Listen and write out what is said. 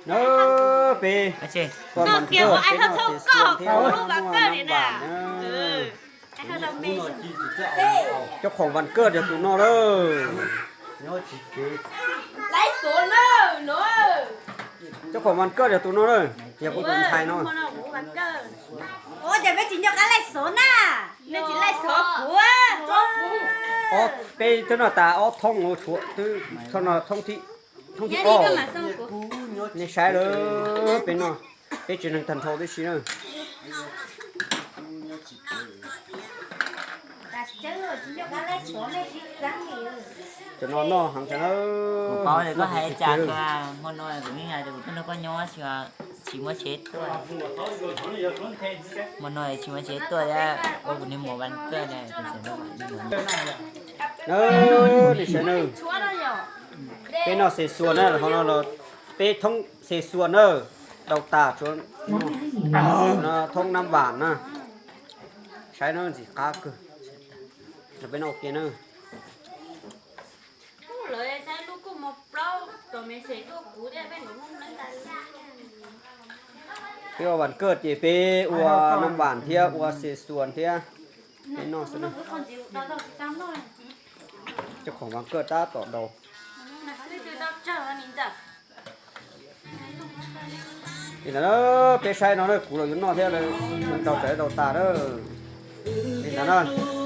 Na, peb, peb no ces xuas thiab muaj nam vam na. Cov khoom vas kawj yog tus no lawm. Cov khoom vas kawj yog tus no lawm, yog kuv tus ntxhais no. Ob, peb twb noj tas ob thoob, tshuav twb thoob no thoob thib, thoob thib ob. Nej saib lawm, peb no, peb tsev neeg tag nrho tib si na. Cov no noj heev tag na. Kuv paub tias koj hais cas, hmo no kuv yeej hais tias kuv tuaj nrog koj nyob tsis, tsis muaj tsheb tuaj. Hmo no tsis muaj tsheb tuaj thiab, ua kuv niag mov vas kawj na. Na, nej saib na, peb noj xes xuas na, qhov no los peb thoob xes xuas na, daus tas tshuav thoob nam vam na. Saib na, ntxim qab kawg. Peb noj ua ke na. Peb ua vas kawj ces peb ua nam vam thiab ua xes xuas thiab. Peb noj xwb na. Cov khoom vas kawj tab tom daus. Li ntawd na, peb saib no na, kuv los yuav noj thiab, daus tawm daus tas na. Li ntawd na.